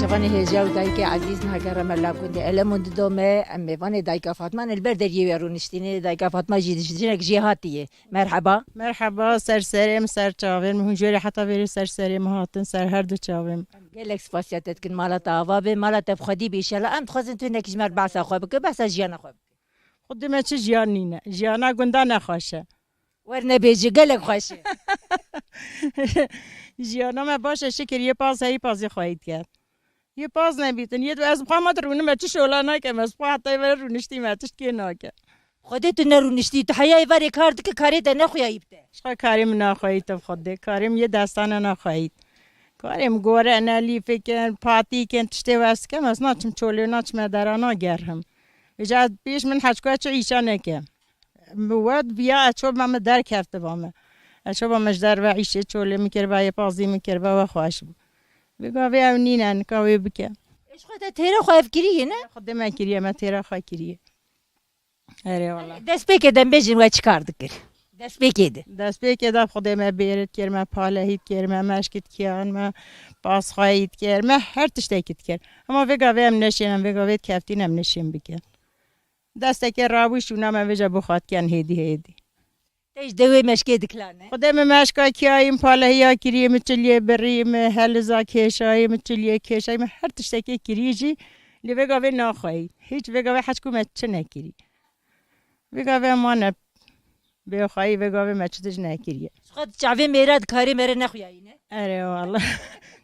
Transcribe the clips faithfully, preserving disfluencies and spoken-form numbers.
Şevanê hêja û dayikê ezîz, niha gereme Lavgundê Elemûn didome, em mêvanê dayika Fatma ne, li ber deriyê wê rûniştînê. Dayika Fatma jî jinek jêhatî ye. Merheba. Merheba, ser serê min, ser çavên min. Hûn jê re heta vêrê ser serê min hatin, ser her du çavên min. Gelek spasiya te dikin, mala te ava be, mala te bi xwedî be, înşallah. Em dixwazin tu hinekî ji me re behsa xwe bike, behsa jiyana xwe bike. Xwedê me çi jiyan nîne. Jiyana gunda ne xweş e. Wernebêje, gelek xweş e. Jiyana me baş e, şikir yê paz heyî pazê xweyî diket. Yê paz nebîtin, yê ez bi xwe me dirûnim, me çi şola nakem, ez bi xwe heta êvere rûniştî me tişt kê nake. Xwedê tu nerûniştî, tu heya êvarê kar dike, karê te nexuyayî bite. Ji xwe karê min naxweyî te bi Xwedê, karê min yê destane naxweyî. Karê min gore ne, lîfikin, patîkin, tiştê wes dikem, ez naçim çolê, naçime dera, nagerhim. Vêca pêş min heçkoya çi îşa nekem. Bi wet viya eço me, me derkeftiba me. Eço ba me ji derve îşê çolê min kiriba, yê pazî min kiriba, we xweş bû. Vê gavê ew nîne, nika wê bike. Ji xwe te têra xwe ev kiriye, ne? Xwedê me kiriye, me têra xwe kiriye. Erê wala. Destpêkê de em bêjin we çi kar dikir? Destpêkê de. Destpêkê de Xwedê me bêrit kir, me palehî dikir, me meşkit kiyan, me pasxweyî dikir, me her tiştekî dikir. Hema vê gavê em neşên, em vê gavê dikeftîn em neşên bikin. Desteke rabû şûna me vêca bixwatiyan hêdî hêdî. Te ji dewê meşkê dikilane? Xwedê min meşka kiyayî, min palehiya kirî, min çiliyê birî, min heliza kêşayî, min çiliyê kêşayî, min her tiştekê kirî jî lê vê gavê naxweyî. Hîç vê gavê heçku me çi nekirî. Vê gavê mane bêxweyî, vê gavê me çi tişt nekiriye. Ji xwe di çavê mêra di karê me re nexuyayî ne? Erê wala.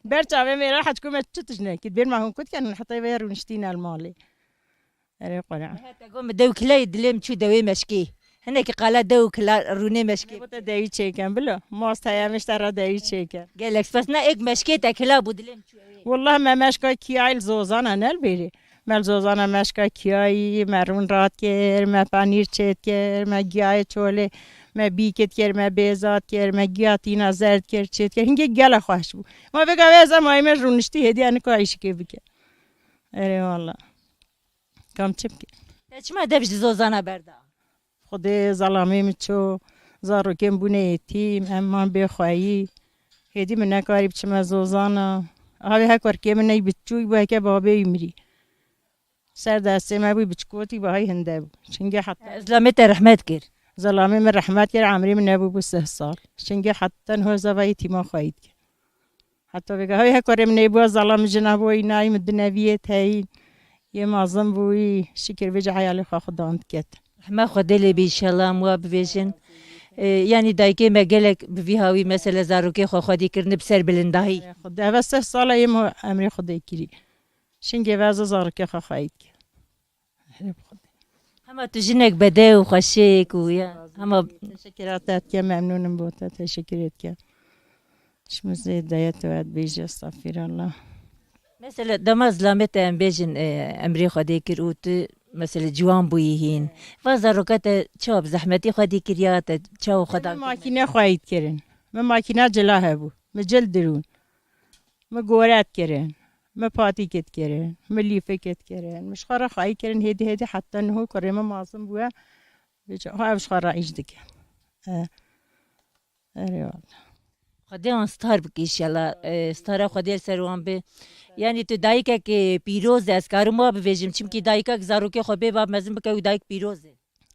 Ber çavê mêra heçku me çi tişt nekir. Bêr me hûn kut ken heta vê rûniştîne li malê. Erê Qur'an. Te got min dew kilayê dilê min çû dewê meşkê. Hinekî qala dew kila rûnê meşkê. Bo te dewî çêken bilo. Mast heye min ji te re dewî çêken. Gelek spas. Na êk meşkê te kila bû dilê min çû ewê. Wallah me meşka kiyayî li zozana ne li bêrê. Me li zozana meşka kiyayî, me rûn rat kir, me panîr çêt kir, me giyayê çolê, me bîkit kir, me bêzat kir, me giya tîna zerd kir, çêt kir. Hingê gela xweş bû. Ma vê gavê ez em ayê me rûniştî hêdî enika îşikê bike. Erê wallah. Kam çi bike? Te çima dev ji zozana berda? Xwedê zelamê min ço, zarokên bûne yetîm, em man bêxweyî. Hêdî min nekarî biçime zozana. Havê hekorkê min ney biçûk bû, heke babê wî mirî. Ser destê me bû, biçikotî bû, hay hinde bû. Çingê heta Zilamê te rehmet kir. Zelamê min rehmet kir, emrê min nebû bû sih sal. Çingê heta niho zeva yetîma xweyî dike. Heta vêga, hey, hekorê min ê bû, zalam jina bû, înayî min dineviyê teyî. Yê mazin bûyî, şikir vêca eyalê xwe xudan diket. Rehma Xwedê lê bî, înşallah em wa bibêjin. E, yanî dayikê me gelek bi vî hawî, mesele zarokê xwe xwedî kirine bi ser bilindahî. Xwedê, eve seh sala yê min emrê Xwedê kirî. Şingê ve ez zarokê xwe xweyî dike. Hema tu jinek bedew û xweşik û ya, hema Teşekkür te dikem, memnûnim bo te, teşekkür dikem. Ji min zêde ye tu ez bêjî, estağfirullah. Mesela dema zilamê te em bêjin, e, emrê Xwedê kir û tu mesela ciwan bûyî hîn. Va zaroka te çawa bi zehmetî xwedî kiriya, te çawa xwe Min dan kir? Makîne xweyî dikirin. Min makîna cila hebû. Min cil dirûn. Min gore dikirin. Min patîkê dikirin. Min lîfikê dikirin. Min ji xwe re xweyî kirin hêdî hêdî heta niho kurê min mazin bûye. Vêca ha ev ji xwe re îş dike. E, erê wala. Xwedê wan star bike înşallah. E, stara Xwedê li ser wan be. Yanî tu dayikek, e, pîroz e, ez karim wa bibêjim. Çimkî dayikek zarokê xwe bê bab mezin bike û dayik pîroz e.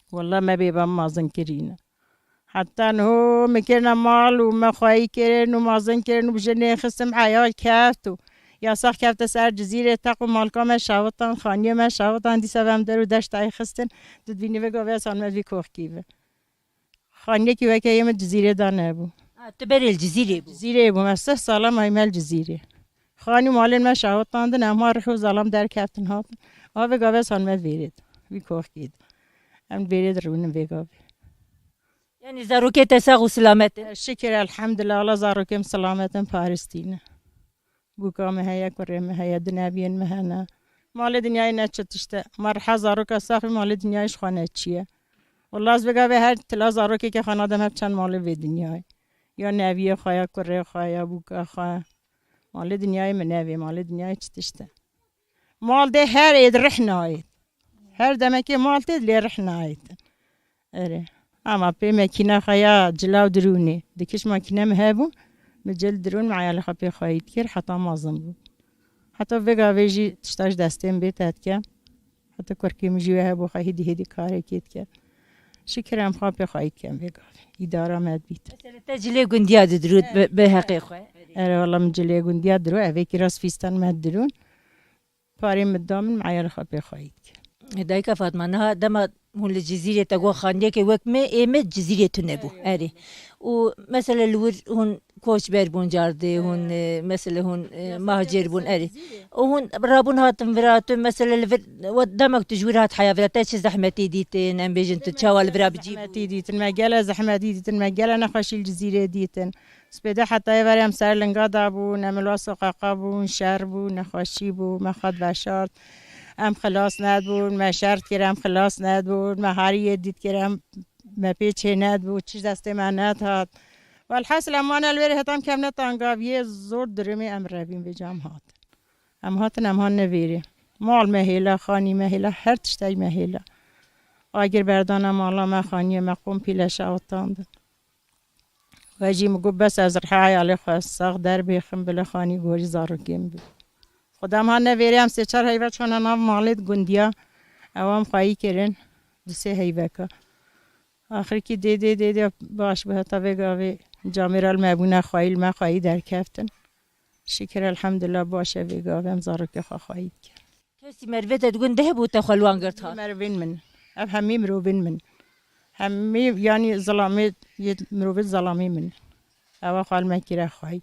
Wallah me bêbam mazin kirîne. Heta niho min kirine mal û me xweyî kirin û mazin kirin û bi jinê xistim eyal keft û yasax kefte ser Cizîrê, teq û malka me şawitan, xaniyê me şawitan, dîsa ve em der û deştayê xistin, tu dibînî vê gavê ez hanime vî koxkî ve. Xaniyekî weke yê min Cizîrê de nebû. Ha, tu berê li Cizîrê bû? Cizîrê bû, me sih sala mayî me li Cizîrê. Xanî malên me şawitandin, em ha rih û zelam derkeftin hatin. A vê gavê ez hanime vêrê de, vî koxkî de. Em vêrê de rûnin vê gavê. Yanî zarokê te sax û silamet in? Şikir, elhamdulillah, Allah zarokê min silamet in, paristî ne. Bûka me heye, kurê me heye, dineviyên me hene. Malê dinyayê ne çi tişt e. Ma riha zaroka sax bî, malê dinyayê ji xwe ne çi ye. Wela ez vê gavê her tila zarokeke xwe nadim hep çend malê vê dinyayê. Ya neviyê xwe, ya kurê xwe, ya bûka xwe. Malê dinyayê min nevê, malê dinyayê çi tişt e. Mal dê her êd rih nayêt. Her demekê mal têd lê rih nayêt. Erê. Ama pê mekîna xwe ya cila û dirûnê. Dikiş makîne min hebû. Min cil dirûn, min eyalê xwe pê xweyî dikir, heta mazin bû. Heta vê gavê jî tişta ji destê min bê te dike. Heta kurkê min jî wê hebû xwe hêdî hêdî karekê dike. Şikir em xwe pê xwayî dikin vê gavê. Îdara me dibît. Mesela te cilê gundiya didirût bi, bi heqê xwe. Erê wala min cilê gundiya dirû, evê kîras fîstan me didirûn. Parê min da min, meyara xwe pê xwayî dike. Dayika Fatma, niha dema hûn li Cizîrê te got xaniyekê wek me, ê me Cizîrê tune bû. Erê. Û mesela li wir hûn koçber bûn cardê, hûn, e, mesela hûn, e, muhacir bûn, erê. Û hûn rabûn hatin vira, tu mesela li vir, we demek tu ji wir hat heya vira, te çi zehmetî dîtin, em bêjin tu çawa li vira bicî bû? Zehmetî dîtin, me gele zehmetî dîtin, me gele nexweşî li Cizîrê dîtin. Spêde heta êvarê em ser linga dabûn, em li soqaqa bûn, şer bû, nexweşî bû, me xwe diveşart. Em xilas nedibûn, me şer dikir, em xilas nedibûn, me harî yê dî dikir, em me pê çê nedibû, çi ji destê me nedihat. Welhasil em wane li wêrê heta em kevne tangaviyê, zor dirimê em revîn vêca em hatin. Em hatin, em hatine vêrê. Mal me hêla, xanî me hêla, her tiştek me hêla. Agir berdana mala me, xaniyê me kompîle şewitandin. We jî min got, bes ez riha eyalê xwe sax derbêxim, bila xanî gorî zarokê min bibî. Xuda em hatine vêrê, em sê çar heyve çûne nav malê di gundiya. Ew em xweyî kirin, du sê heyveka. Axirkî dê, dê, dê, dê baş bi heta vê gavê camêra li me bûne xweyî, li me xweyî derkeftin. Şikir elhamdulillah baş e vê gavê em zarokê xwe xweyî dikin. Kesî merivê te di gund de hebû te xwe li wan girt hat? Merivên min. Ev hemî mirovên min. Hemî, yanî zilamê yê mirovê zilamê min. Ewa xwe li me kire xweyî.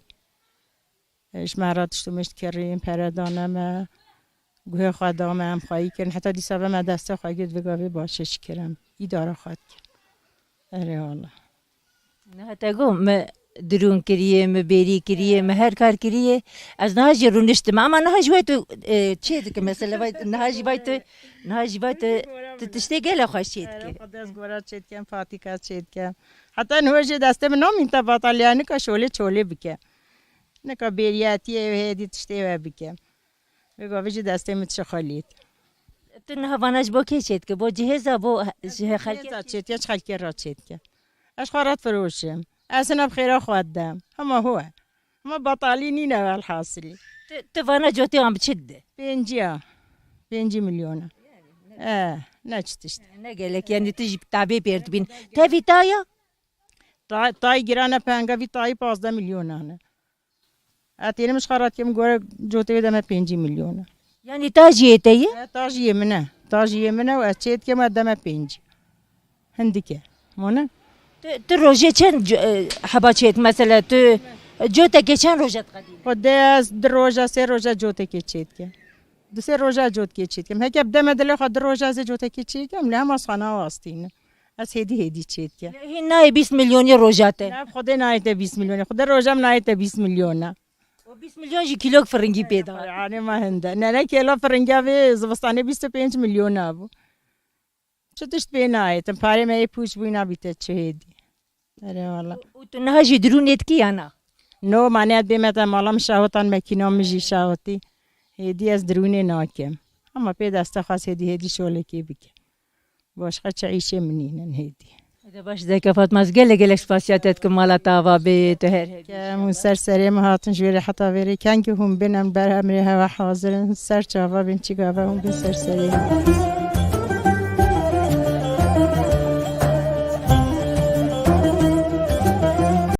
Ji me re tişt û mişt kirin, pere dane me. Guhê xwe da me, em xweyî kirin. Heta dîsa ve me destê xwe girt, vê gavê baş e, şikir em îdara xwe dikin. Erê wala. Niha te got, me dirûn kiriye, me bêrî kiriye, me her kar kiriye. Ez niha jî rûniştim. Ama niha ji we tu, e, çê dike. Mesela vay, niha jî vay tu, niha jî vay tu, tu tiştê gele xweş çê dike. Xwe dest gora çê dikem, patika çê dikem. Heta niha jî destê min namîn te bataliya nika şolê çolê bike. Nika bêriyetiyê hêdî tiştê we bike. Vê gavê jî destê min çi xelît. Tu niha vana ji bo kê çê dike? Bo cihêza, bo he-, ji he-, xelkê? Cihêza çê dike, ji xelkê re çê dike. Ez xwe re difiroşim. Ez hinek bi xêra xwe didim. Hema ho e. Hema betalî nîne welhasilî. Tu, tu vana cotê wan bi çi dide? Pênciya. Pêncî milyona. E, ne çi tişt. Ne gelek, yanî tu jî tabê pêr dibîn. Tevî taya? Ta-, tay girane penge vî tayî pazdeh milyonan e. Ez tênim ji xwe re dikim, gore cotê wê deme pêncî milyon e. Yanî ta jiyê te ye? E, ta jiyê min e. Ta jiyê min e û ez çê dikim, ez deme pêncî. Hindik e. Mane? Tu, tu rojê çend co-, e, heba çêt, mesela tu cotekê çend roja diqedînî? Xwedê ez di roja, sê roja cotekê çê dikim. Di sê roja cotekê çê dikim. Heke bi deme dilê xwe di roja ez ê cotekê çê dikim, lê hema xana wastîne. Ez hêdî hêdî çê dikim. Lê hîn nayê bîst milyonî roja te. Ne, Xwedê nayê te bîst milyonî. Xwedê roja min nayê te bîst milyona. O bîst milyon jî kîlok firingî pê da. Anê me hinde. Ne, ne, kêla firingiya vê zivistanê bîst û pênc milyona bû. Çi tişt pê nayê? Tim parê me yê pûç bûyî nabîte çi hêdî. Erê wala. Û tu niha jî dirûnê dikî ya na? No, mane ez bê me te mala min şahotan, mekîna min jî şahotî. Hêdî ez dirûnê nakim. Ama pê deste xwest hêdî hêdî şolekê bikim. Başqa çi îşê min nînin hêdî. De baş, Dayika Fatma, ez gelek gelek spasiya te dikim, mala te ava bê, tu her hebî. Kem û ser serê min hatin ji wêrê heta vêrê. Kengî hûn bin em ber emrê hewa hazir in. Ser çava bin çi gava hûn bin ser serê min.